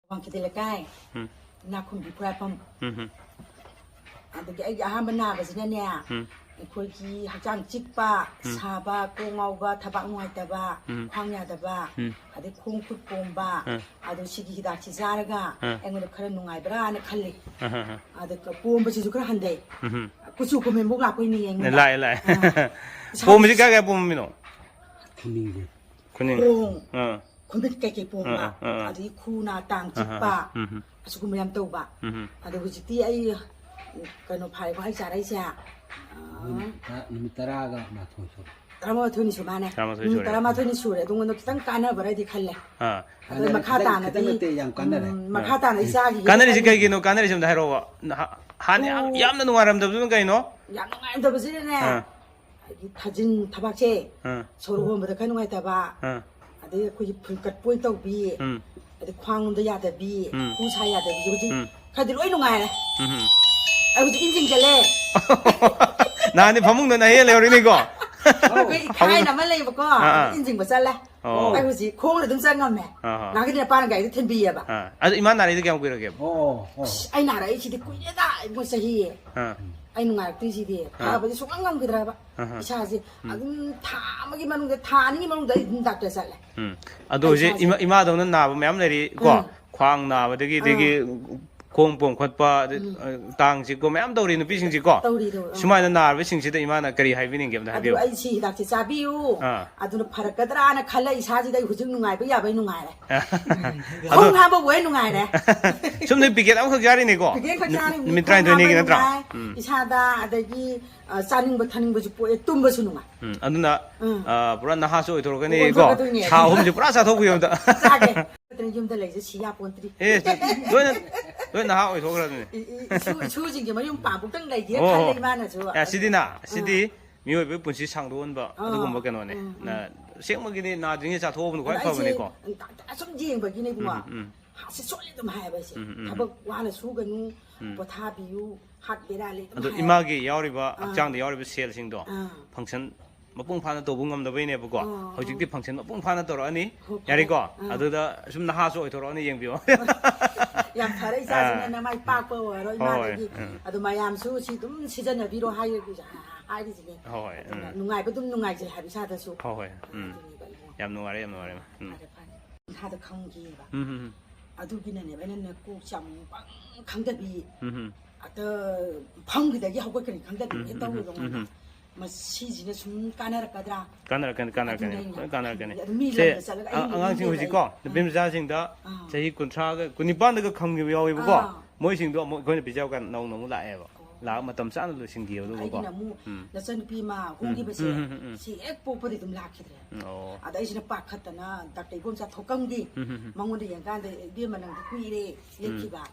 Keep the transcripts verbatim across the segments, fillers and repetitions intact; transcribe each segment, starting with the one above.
ꯋꯥꯡꯈꯩꯗꯩ ꯂꯩꯀꯥꯏ, ꯎꯝ꯫ ꯏꯅꯥꯛꯈꯨꯟꯕꯤ ꯈꯨꯔꯥꯏꯐꯝ꯫ ꯎꯝ ꯎꯝ ꯑꯗꯒꯤ ꯑꯩꯒꯤ ꯑꯍꯥꯟꯕ ꯅꯥꯕꯁꯤꯅꯅꯦ, ꯎꯝ꯫ ꯑꯩꯈꯣꯏꯒꯤ ꯍꯛꯆꯥꯡ ꯆꯤꯛꯄ, ꯎꯝ꯫ ꯁꯥꯕ, ꯀꯣꯛ ꯉꯥꯎꯕ, ꯊꯕꯥꯛ ꯅꯨꯡꯉꯥꯏꯇꯕ, ꯎꯝ꯫ ꯈ꯭ꯋꯥꯡ ꯌꯥꯗꯕ, ꯎꯝ꯫ ꯑꯗꯩ ꯈꯣꯡ ꯈꯨꯠ ꯄꯣꯝꯕ, ꯎꯝ꯫ ꯑꯗꯣ ꯁꯤꯒꯤ ꯍꯤꯗꯥꯛꯁꯤ ꯆꯥꯔꯒ ꯎꯝ꯫ ꯑꯩꯉꯣꯟꯗ ꯈꯔ ꯅꯨꯡꯉꯥꯏꯕ꯭ꯔꯥꯅ ꯈꯜꯂꯤ꯫ ꯑꯍ, ꯑꯍ꯫ ꯑꯗꯨꯒ ꯄꯣꯝꯕꯁꯤꯁꯨ ꯈꯔ ꯍꯟꯊꯩ꯫ ꯎꯝ꯫ ꯀꯨꯆꯨ ꯀꯨꯃꯦꯟꯐꯧ ꯂꯥꯛꯄꯣꯏ ꯅꯤꯡꯉꯦ ꯑꯩꯉꯣꯟꯗ꯫ ꯂꯥꯛꯑꯦ, ꯂꯥꯛꯑꯦ꯫ ꯑꯥ꯫ ꯏꯁꯥ ꯄꯣꯝꯕꯁꯤ ꯀꯥꯏ ꯀꯥꯏ ꯄꯣꯝꯃꯤꯅꯣ? ꯈꯨꯅꯤꯡꯁꯦ꯫ ꯈꯨꯅꯤꯡ꯫ ꯈꯣꯡ, ꯑꯥ꯫ ꯈꯨꯃꯤꯠ ꯀꯩꯀꯩ ꯄꯣꯝꯕ, ꯑꯥ, ꯑꯥ, ꯑꯥ꯫ ꯑꯗꯒꯤ ꯈꯨ ꯅꯥ ꯇꯥꯡ ꯆꯤꯛꯄ, ꯑꯥ, ꯑꯥ, ꯎꯝ, ꯎꯝ꯫ ꯑꯁꯤꯒꯨꯝꯕ ꯌꯥꯝ ꯇꯧꯕ꯫ ꯎꯝ, ꯎꯝ꯫ ꯑꯗꯣ ꯍꯧꯖꯤꯛꯇꯤ ꯑꯩ ꯀꯩꯅꯣ ꯐꯥꯔꯦꯀꯣ, ꯑꯩ ꯆꯥꯔꯛꯏꯁꯦ, ꯑꯥ, ꯅꯨꯃꯤꯠ ꯇꯔꯥ-, ꯅꯨꯃꯤꯠ ꯇꯔꯥꯒ ꯃꯥꯊꯣꯏ ꯁꯨꯔꯦ꯫ ꯇꯔꯥꯃꯥꯊꯣꯏꯅꯤ ꯁꯨ ꯃꯥꯅꯦ꯫ ꯇꯔꯥꯃꯥꯊꯣꯏ ꯎꯝ, ꯁꯨꯔꯦ꯫ ꯇꯔꯥꯃꯥꯊꯣꯏꯅꯤ ꯁꯨꯔꯦ꯫ ꯑꯗꯣ ꯑꯩꯉꯣꯟꯗ ꯈꯤꯇꯪ ꯀꯥꯟꯅꯕ꯭ꯔꯗꯤ ꯈꯜꯂꯦ꯫ ꯑꯥ꯫ ꯑꯗꯣ ꯃꯈꯥ ꯈꯤꯇꯪ, ꯇꯥꯅꯗꯤ, ꯈꯤꯇꯪ ꯅꯠꯇꯦ, ꯌꯥꯝ ꯀꯥꯟꯅꯔꯦ꯫ ꯎꯝ, ꯃꯈꯥ ꯇꯥꯅ ꯑꯩ ꯆꯥꯈꯤꯒꯦ꯫ ꯀꯥꯟꯅꯔꯤꯁꯦ ꯀꯩꯒꯤꯅꯣ? ꯀꯥꯟꯅꯔꯤꯁꯦ ꯑꯝꯇ ꯍꯥꯏꯔꯛꯑꯣꯕ꯫ ꯅꯍꯥ-, ꯍꯥꯟꯅ ꯌꯥꯝ, ꯑꯣ꯫ ꯌꯥꯝꯅ ꯅꯨꯡꯉꯥꯏꯔꯝꯗꯕꯗꯨꯅ ꯀꯩꯅꯣ? ꯌꯥꯝ ꯅꯨꯡꯉꯥꯏꯔꯝꯗꯕꯁꯤꯅꯅꯦ, ꯑꯥ꯫ ꯑꯩꯒꯤ ꯊꯥꯖꯤꯟ ꯊꯕꯥꯛꯁꯦ, ꯑꯥ꯫ ꯁꯣꯔ ꯍꯣꯟꯕꯗ ꯈꯔ ꯅꯨꯡꯉꯥꯏꯇꯕ, ꯑꯥ꯫ ꯑꯗꯩ ꯑꯩꯈꯣꯏꯒꯤ ꯐꯨꯟꯀꯠꯄꯣꯏ ꯇꯧꯕꯤ, ꯎꯝ꯫ ꯑꯗꯩ ꯈ꯭ꯋꯥꯡ ꯂꯣꯝꯗ ꯌꯥꯗꯕꯤ, ꯎꯝ꯫ ꯈꯨ ꯁꯥ ꯌꯥꯗꯕꯤ, ꯍꯧꯖꯤꯛ ꯎꯝ꯫ ꯈꯔꯗꯤ ꯂꯣꯏ ꯅꯨꯡꯉꯥꯏꯔꯦ꯫ ꯎꯝ꯫ ꯑꯩ ꯍꯧꯖꯤꯛ ꯏꯟꯖꯤꯟ ꯆꯠꯂꯦ꯫ ꯅꯍꯥꯟꯗꯤ ꯐꯃꯨꯡꯗ ꯅꯍꯦ ꯂꯩꯍꯧꯔꯤꯅꯤꯀꯣ? ꯑꯩꯈꯣꯏ ꯏꯈꯥꯏꯅ ꯑꯃ ꯂꯩꯕꯀꯣ, ꯑꯥ, ꯑꯥ꯫ ꯏꯟꯖꯤꯟꯕ ꯆꯠꯂꯦ꯫ ꯑꯣ꯫ ꯑꯩ ꯍꯧꯖꯤꯛ ꯈꯣꯡꯅ ꯑꯗꯨꯝ ꯆꯪ ꯉꯝꯃꯦ꯫ ꯑꯥ, ꯑꯥ꯫ ꯅꯍꯥꯟꯒꯤꯗꯤ ꯅꯄꯥꯅ ꯒꯥꯔꯤꯗ ꯊꯤꯟꯕꯤꯌꯦꯕ꯫ ꯑꯥ꯫ ꯑꯗꯣ ꯏꯃꯥ ꯅꯥꯔꯛꯏꯗꯤ ꯀꯌꯥꯝ ꯀꯨꯏꯔꯒꯦꯕ? ꯑꯣ, ꯑꯣ꯫ ꯑꯩ ꯅꯥꯔꯛꯏꯁꯤꯗꯤ ꯀꯨꯏꯔꯦꯗ, ꯏꯕꯨꯡ, ꯆꯍꯤ꯫ ꯑꯥ꯫ ꯑꯩ ꯅꯨꯡꯉꯥꯏꯔꯛꯇ꯭ꯔꯤꯁꯤꯗꯤ, ꯑꯥ꯫ ꯐꯕꯗꯤ ꯁꯨꯡꯉꯝ ꯉꯝꯈꯤꯗ꯭ꯔꯕ꯫ ꯑꯍ꯫ ꯏꯁꯥꯁꯦ ꯑꯗꯨꯝ ꯊꯥ ꯑꯃꯒꯤ ꯃꯅꯨꯡꯗ, ꯊꯥ ꯑꯅꯤꯒꯤ ꯃꯅꯨꯡꯗ ꯑꯩ ꯑꯗꯨꯝ ꯗꯥꯛꯇꯔ ꯆꯠꯂꯦ꯫ ꯎꯝ꯫ ꯑꯗꯣ ꯍꯧꯖꯤꯛ ꯏꯁꯥꯁꯦ꯫ ꯏꯃꯥ-, ꯏꯃꯥꯗꯧꯅ ꯅꯥꯕ ꯃꯌꯥꯝ ꯂꯩꯔꯤ ꯀꯣ? ꯎꯝ꯫ ꯈ꯭ꯋꯥꯡ ꯅꯥꯕꯗꯒꯤ, ꯑꯗꯒꯤ ꯈꯣꯡ ꯄꯣꯝ ꯈꯣꯠꯄ, ꯑꯗꯩ, ꯑ, ꯇꯥꯡ ꯆꯤꯛꯄ ꯃꯌꯥꯝ ꯇꯧꯔꯤ ꯅꯨꯄꯤꯁꯤꯡꯁꯤꯀꯣ? ꯇꯧꯔꯤ, ꯇꯧꯔꯤ, ꯑꯥ꯫ ꯁꯨꯃꯥꯏꯅ ꯅꯥꯔꯕꯁꯤꯡꯁꯤꯗ ꯏꯃꯥꯅ ꯀꯔꯤ ꯍꯥꯏꯕꯤꯅꯤꯡꯒꯦ ꯑꯝꯇ ꯑꯗꯨ ꯍꯥꯏꯕꯤꯌꯨ꯫ ꯑꯩ ꯁꯤ ꯍꯤꯗꯥꯛꯁꯦ ꯆꯥꯕꯤꯌꯨ, ꯑꯥ꯫ ꯑꯗꯨꯅ ꯐꯔꯛꯀꯗ꯭ꯔꯥꯅ ꯈꯜꯂꯦ ꯏꯁꯥꯁꯤꯗ꯫ ꯑꯩ ꯍꯧꯖꯤꯛ ꯅꯨꯡꯉꯥꯏꯕ ꯌꯥꯕꯩ ꯅꯨꯡꯉꯥꯏꯔꯦ꯫ ꯑꯗꯣ ꯈꯣꯡ ꯍꯥꯝꯕꯕꯨ ꯑꯩ ꯅꯨꯡꯉꯥꯏꯔꯦ꯫ ꯁꯨꯝꯗ ꯄꯤꯀꯦꯠ ꯑꯃꯈꯛ ꯆꯥꯔꯤꯅꯤꯀꯣ? ꯄꯤꯀꯦꯠ ꯈꯛ ꯆꯥꯔꯤꯅꯤ꯫ ꯅꯨꯃꯤꯠ ꯈꯣꯡ ꯇꯔꯥꯅꯤꯊꯣꯏꯅꯤꯒꯤ ꯍꯥꯝꯕ ꯅꯠꯇ꯭ꯔꯥ? ꯅꯨꯡꯉꯥꯏ, ꯎꯝ꯫ ꯏꯁꯥꯗ, ꯑꯗꯒꯤ, ꯑ, ꯆꯥꯅꯤꯡꯕ ꯊꯛꯅꯤꯡꯕꯁꯨ ꯄꯣꯛꯑꯦ, ꯇꯨꯝꯕꯁꯨ ꯅꯨꯡꯉꯥꯏ꯫ ꯎꯝ, ꯑꯗꯨꯅ, ꯎꯝ꯫ ꯑ, ꯄꯨꯔꯥ ꯅꯍꯥꯁꯨ ꯑꯣꯏꯊꯣꯔꯛꯀꯅꯤ ꯀꯣ? ꯑꯣꯏꯊꯣꯔꯛꯀꯗꯣꯏꯅꯦ꯫ ꯊꯥ ꯑꯍꯨꯝꯁꯦ ꯄꯨꯔꯥ ꯆꯥꯊꯣꯛꯄꯤꯌꯨ ꯑꯝꯇ꯫ ꯆꯥꯒꯦ꯫ ꯅꯠꯇ꯭ꯔꯗꯤ ꯌꯨꯝꯗ ꯂꯩꯁꯦ ꯁꯤ ꯌꯥꯄꯣꯟꯇ꯭ꯔꯤ꯫ ꯑꯦ, ꯂꯣꯏꯅ, ꯂꯣꯏ ꯅꯍꯥ ꯑꯣꯏꯊꯣꯛꯈ꯭ꯔꯕꯅꯦ꯫ ꯏ-, ꯏ-, ꯏꯁꯨ, ꯏꯁꯨꯁꯤꯡꯁꯦ ꯃꯌꯨꯝ ꯄꯥꯟꯕꯧꯇꯪ ꯂꯩꯒꯦ ꯑꯣ, ꯈꯜꯂꯦ ꯑꯣ꯫ ꯏꯃꯥꯅꯁꯨ꯫ ꯑꯦ, ꯁꯤꯗꯤꯅ, ꯑꯥ꯫ ꯁꯤꯗꯤ ꯃꯤꯑꯣꯏꯕꯒꯤ ꯄꯨꯟꯁꯤ ꯁꯥꯡꯗꯣꯛꯍꯟꯕ ꯑꯥ꯫ ꯑꯗꯨꯒꯨꯝꯕ ꯀꯩꯅꯣꯅꯦ꯫ ꯎꯝ, ꯎꯝ꯫ ꯅ-, ꯑꯁꯦꯡꯕꯒꯤꯗꯤ ꯅꯥꯗ꯭ꯔꯤꯉꯩ ꯆꯥꯊꯣꯛꯍꯧꯕꯅ ꯈ꯭ꯋꯥꯏ ꯑꯗ ꯑꯩꯁꯦ ꯐꯕꯅꯤꯀꯣ꯫ ꯉꯟꯇꯥ ꯁꯨꯝ ꯌꯦꯡꯕꯒꯤꯅꯦ ꯏꯕꯨꯡꯉꯣ꯫ ꯎꯝ, ꯎꯝ꯫ ꯍꯥꯁꯦ ꯁꯣꯜꯂꯦ ꯑꯗꯨꯝ ꯍꯥꯏꯌꯦꯕ ꯑꯩꯁꯦ꯫ ꯎꯝ, ꯎꯝ꯫ ꯊꯕꯛ ꯋꯥꯅ ꯁꯨꯒꯅꯨ, ꯎꯝ꯫ ꯄꯣꯊꯥꯕꯤꯌꯨ, ꯍꯥꯠ ꯕꯦꯔꯥ ꯂꯩ ꯑꯗꯨꯝ ꯑꯗꯣ ꯍꯥꯏꯌꯦꯕ꯫ ꯏꯃꯥꯒꯤ ꯌꯥꯎꯔꯤꯕ ꯑꯥ꯫ ꯍꯛꯆꯥꯡꯗ ꯌꯥꯎꯔꯤꯕ ꯁꯦꯜꯁꯤꯡꯗꯣ ꯑꯥ꯫ ꯐꯪꯁꯟ ꯃꯄꯨꯡ ꯐꯥꯅ ꯇꯧꯕ ꯉꯝꯗꯕꯩꯅꯦꯕꯀꯣ꯫ ꯑꯣ, ꯍꯧꯖꯤꯛꯇꯤ ꯑꯣ꯫ ꯐꯪꯁꯟ ꯃꯄꯨꯡ ꯐꯥꯅ ꯇꯧꯔꯛꯑꯅꯤ꯫ ꯍꯣꯏ, ꯐꯔꯦ꯫ ꯌꯥꯔꯦꯀꯣ? ꯑꯥ꯫ ꯑꯗꯨꯗ ꯁꯨꯝ ꯅꯍꯥꯁꯨ ꯑꯣꯏꯊꯣꯔꯛꯑꯅꯤ, ꯌꯦꯡꯕꯤꯌꯣ꯫ ꯌꯥꯝ ꯐꯔꯦ, ꯏꯆꯥꯁꯤꯡꯅ ꯑꯥ꯫ ꯅꯃꯥꯏ ꯄꯥꯛꯄ ꯑꯣꯏꯔꯣ꯫ ꯍꯣꯏ, ꯏꯃꯥꯗꯒꯤ ꯎꯝ꯫ ꯑꯗꯣ ꯃꯌꯥꯝꯁꯨ ꯁꯤ ꯑꯗꯨꯝ ꯁꯤꯖꯤꯟꯅꯕꯤꯔꯣ ꯍꯥꯏꯔ-, ꯍꯥꯏꯔꯤꯁꯤꯅꯦ꯫ ꯍꯣꯏ, ꯍꯣꯏ, ꯑꯗꯨꯅ ꯎꯝ꯫ ꯅꯨꯡꯉꯥꯏꯕ ꯑꯗꯨꯝ ꯅꯨꯡꯉꯥꯏꯖꯩ ꯍꯥꯏꯕ ꯏꯁꯥꯗꯁꯨ꯫ ꯍꯣꯏ, ꯍꯣꯏ, ꯎꯝ꯫ ꯑꯗꯨꯅꯦꯕ ꯏꯕꯨꯡꯉꯣ꯫ ꯌꯥꯝ ꯅꯨꯡꯉꯥꯏꯔꯦ, ꯌꯥꯝ ꯅꯨꯡꯉꯥꯏꯔꯦ, ꯎꯝ꯫ ꯐꯔꯦ, ꯐꯔꯦ꯫ ꯏꯁꯥꯗ ꯈꯪꯈꯤꯑꯕ꯫ ꯎꯝ, ꯎꯝ, ꯑꯗꯨꯒꯤꯅꯅꯦꯕ ꯑꯩꯅ ꯀꯣꯛꯁꯦ ꯑꯃꯨꯛ ꯄꯪ ꯈꯪꯗꯕꯤ, ꯎꯝ, ꯎꯝ꯫ ꯑꯗ ꯐꯝꯈꯤꯗꯒꯤ ꯍꯧꯒꯠꯀꯅꯤ ꯈꯪꯗꯕꯤ ꯎꯝ, ꯍꯦꯛ ꯎꯝ, ꯇꯧꯔꯦꯕ ꯎꯝ, ꯑꯩꯉꯣꯟꯗ꯫ ꯎꯝ꯫ ꯃꯁꯤꯁꯤꯅ ꯁꯨꯝ ꯀꯥꯟꯅꯔꯛꯀꯗ꯭ꯔꯥ? ꯀꯥꯟꯅꯔꯛꯀꯅꯤ, ꯀꯥꯟꯅꯔꯛꯀꯅꯤ, ꯑꯗꯨꯅꯦ ꯑꯩꯅ ꯂꯣꯏ ꯀꯥꯟꯅꯔꯛꯀꯅꯤ꯫ ꯈꯜꯂꯤꯁꯦ꯫ ꯑꯗꯨ ꯃꯤ ꯁꯦ, ꯂꯝꯗ ꯆꯠꯂꯒ ꯑꯍꯤꯡ ꯑꯉꯥꯡꯁꯤꯡ ꯑꯍꯤꯡ ꯍꯧꯖꯤꯛꯀꯣ, ꯂꯩ-, ꯅꯨꯄꯤ ꯑꯥ꯫ ꯃꯆꯥꯁꯤꯡꯗ ꯑꯥ꯫ ꯆꯍꯤ ꯀꯨꯟꯊ꯭ꯔꯥꯒ, ꯀꯨꯟꯅꯤꯄꯥꯟꯗꯒ ꯈꯪꯈꯤꯕ ꯌꯥꯎꯋꯦꯕꯀꯣ꯫ ꯑꯥ꯫ ꯃꯣꯏꯁꯤꯡꯗꯣ ꯑꯃꯨꯛ ꯑꯩꯈꯣꯏꯅ ꯄꯤꯖꯕ ꯀꯥꯟꯗ ꯅꯧꯅ ꯑꯃꯨꯛ ꯂꯥꯛꯑꯦꯕ꯫ ꯂꯥꯛꯑ ꯃꯇꯝ ꯆꯥꯅ ꯂꯣꯏꯁꯤꯟꯈꯤꯕꯗꯨꯒꯀꯣ꯫ ꯑꯩꯒꯤꯅ ꯑꯃꯨꯛ ꯎꯝ꯫ ꯅꯆꯟꯅꯨꯄꯤ ꯑꯃ ꯍꯣꯡꯈꯤꯕꯁꯦ, ꯎꯝ, ꯎꯝ, ꯎꯝ, ꯎꯝ꯫ ꯁꯤ ꯍꯦꯛ ꯄꯣꯛꯄꯗꯤ ꯑꯗꯨꯝ ꯂꯥꯛꯈꯤꯗ꯭ꯔꯦ꯫ ꯎꯝ, ꯑꯣ꯫ ꯑꯗ ꯑꯩꯁꯤꯅ ꯄꯥꯈꯠꯇꯅ ꯗꯥꯛꯇꯔ ꯏꯕꯣꯝꯆꯥ ꯊꯣꯛꯀꯝꯒꯤ ꯎꯝ, ꯎꯝ, ꯎꯝ꯫ ꯃꯉꯣꯟꯗ ꯌꯦꯡꯀꯥꯟꯗ, "ꯏꯕꯦꯝꯃ, ꯅꯪꯗꯤ ꯀꯨꯏꯔꯦ ꯂꯦꯞꯈꯤꯕ,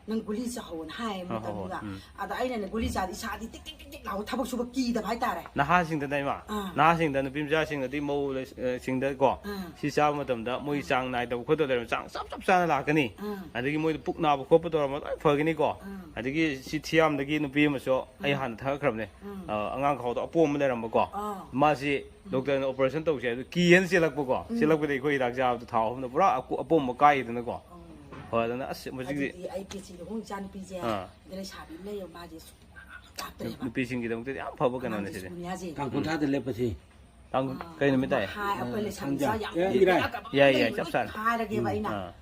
ꯅꯪ ꯒꯨꯂꯤ ꯆꯥꯍꯧꯅ" ꯍꯥꯏ ꯍꯣꯏ, ꯍꯣꯏ, ꯍꯣꯏ, ꯃꯇꯝꯗꯨꯗ꯫ ꯎꯝ꯫ ꯑꯗ ꯑꯩꯅꯅꯦ ꯒꯨꯂꯤ ꯆꯥꯗꯤ ꯏꯁꯥꯗꯤ ꯇꯤꯛ ꯇꯤꯛ ꯇꯤꯛ ꯇꯤꯛ ꯂꯥꯎ, ꯊꯕꯛ ꯁꯨꯕ ꯀꯤꯗꯕ ꯍꯥꯏꯇꯥꯔꯦ꯫ ꯅꯍꯥꯁꯤꯡꯗꯅ ꯏꯃꯥ, ꯑꯥ꯫ ꯅꯍꯥꯁꯤꯡꯗ, ꯅꯨꯄꯤ ꯃꯆꯥꯁꯤꯡꯗꯗꯤ ꯃꯧ ꯂꯩ-, ꯑ, ꯁꯤꯡꯗꯀꯣ, ꯑꯥ꯫ ꯁꯤ ꯆꯥꯕ ꯃꯇꯝꯗ ꯃꯣꯏ ꯆꯥꯡ ꯅꯥꯏꯗꯕ ꯈꯣꯠꯇꯕ ꯂꯩꯔꯝ, ꯆꯥꯡ ꯆꯞ ꯆꯞ ꯆꯥꯅ ꯂꯥꯛꯀꯅꯤ꯫ ꯑꯥ꯫ ꯑꯗꯒꯤ ꯃꯣꯏꯗ ꯄꯨꯛ ꯅꯥꯕ ꯈꯣꯠꯄ ꯇꯧꯔꯝꯕ ꯂꯣꯏ ꯐꯒꯅꯤꯀꯣ꯫ ꯑꯥ꯫ ꯑꯗꯒꯤ ꯁꯤ ꯊꯤꯌꯥꯝꯗꯒꯤ ꯅꯨꯄꯤ ꯑꯃꯁꯨ ꯑꯩ ꯍꯥꯟꯅ ꯊꯥꯒꯠꯈ꯭ꯔꯕꯅꯦ꯫ ꯎꯝ꯫ ꯑ, ꯑꯉꯥꯡ ꯈꯥꯎꯗ ꯑꯄꯣꯝꯕ ꯂꯩꯔꯝꯕꯀꯣ꯫ ꯑꯥ꯫ ꯃꯥꯁꯤ ꯗꯣꯛꯇꯔꯅ operation ꯇꯧꯁꯦ ꯍꯥꯏꯕꯗꯨ ꯀꯤꯌꯦꯅ ꯆꯦꯜꯂꯛꯄꯀꯣ꯫ ꯆꯦꯜꯂꯛꯄꯗ ꯑꯩꯈꯣꯏ ꯍꯤꯗꯥꯛ ꯆꯥꯕꯗꯣ ꯊꯥꯎ ꯑꯍꯨꯝꯗ ꯄꯨꯔꯥ ꯑꯀꯨ-, ꯑꯄꯣꯝꯕ ꯀꯥꯏꯗꯅꯀꯣ꯫ ꯍꯣꯏ, ꯑꯗꯨꯅ ꯑꯁ, ꯃꯁꯤꯒꯤꯗꯤ ꯑꯗꯨꯗꯤ ꯑꯩ ꯄꯦꯆꯤꯗꯣ ꯍꯣꯡ ꯏꯆꯥ ꯅꯨꯄꯤꯁꯦ, ꯑꯥ꯫ ꯑꯗ ꯂꯩꯁꯥꯕꯤ ꯑꯃ ꯂꯩꯌꯦꯕ, ꯃꯥꯁꯦ ꯁꯨꯡꯂꯥꯛ ꯂꯥꯛꯇ꯭ꯔꯦꯕ꯫ ꯅꯨꯄꯤꯁꯤꯡꯒꯤꯗꯃꯛꯇꯗꯤ ꯌꯥꯝ ꯐꯕ ꯀꯩꯅꯣꯅꯦ ꯑꯉꯥꯡꯁꯦ ꯁꯤꯗꯤ꯫ ꯁ꯭ꯀꯨꯜ ꯍꯥꯁꯦ꯫ ꯇꯥꯡ ꯀꯨꯟꯊ꯭ꯔꯥꯗ ꯂꯦꯞꯄꯁꯤ꯫ ꯇꯥꯡ ꯀꯩ ꯅꯨꯃꯤꯠ ꯇꯥꯏ? ꯍꯥꯏ, ꯑꯩꯈꯣꯏ ꯂꯩꯁꯥꯕꯤ ꯁꯟꯗꯦ꯫ ꯏꯆꯥ ꯌꯥꯝ ꯑꯦ, ꯂꯩꯕ ꯏꯔꯥꯏ꯫ ꯌꯥꯗꯕ ꯌꯥꯏ, ꯌꯥꯏ, ꯂꯩꯕ ꯆꯞ ꯆꯥꯔꯦ꯫ ꯍꯥꯏꯔꯒꯦꯕ ꯑꯩꯅ꯫ ꯑꯥ꯫